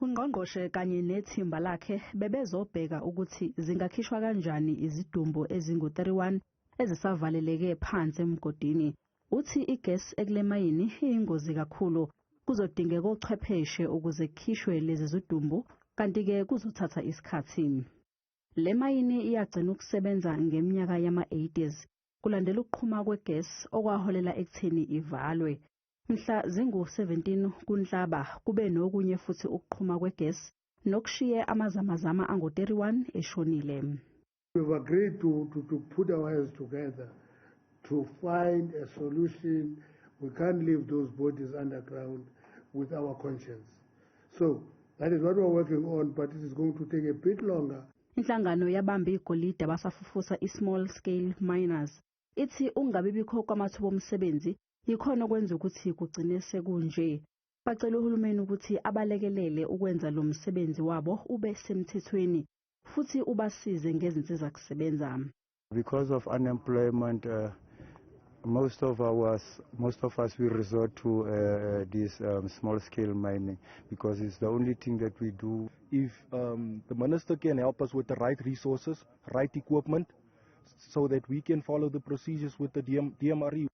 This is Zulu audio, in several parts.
Ungqongqoshe kanye nethimba lakhe bebezobheka ukuthi zingakhishwa kanjani izidumbu ezingu-31 ezisavaleleke phansi emgodini. Uthi igesi ekule mayini iyingozi kakhulu. Kuzodingeka ochwepheshe ukuze kukhishwe lezi zidumbu, kanti-ke kuzothatha isikhathi. Le mayini iyagcina ukusebenza ngeminyaka yama-80s kulandela ukuqhuma kwegesi okwaholela ekutheni ivalwe. Mhla zingu-17 kuNhlaba kube nokunye futhi ukuqhuma kwegesi nokushiye amazamazama angu-31 eshonile. We've agreed to put our heads together to find a solution. We can't leave those bodies underground with our conscience. So that is what we're working on, but it is going to take a bit longer. Inhlangano yabamba igolide abasafufusa, i-Small Scale Miners, ithi ukungabi bikho kwamathuba omsebenzi yikhona okwenza ukuthi kugcine sekunje. Bacela uhulumeni ukuthi abalekelele ukwenza lo msebenzi wabo ube semthethweni futhi ubasize ngezinsiza kusebenza. Because of unemployment, most of us, we resort to this small scale mining because it's the only thing that we do. If the minister can help us with the right resources, right equipment, so that we can follow the procedures with the DMRE.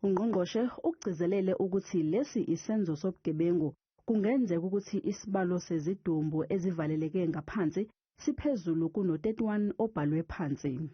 Ungqongqoshe ukugcizelele ukuthi lesi isenzo sobugebengu, kungenzeka ukuthi isibalo sezidumbu ezivaleleke ngaphansi siphezulu kuno-31 obhalwe phansi.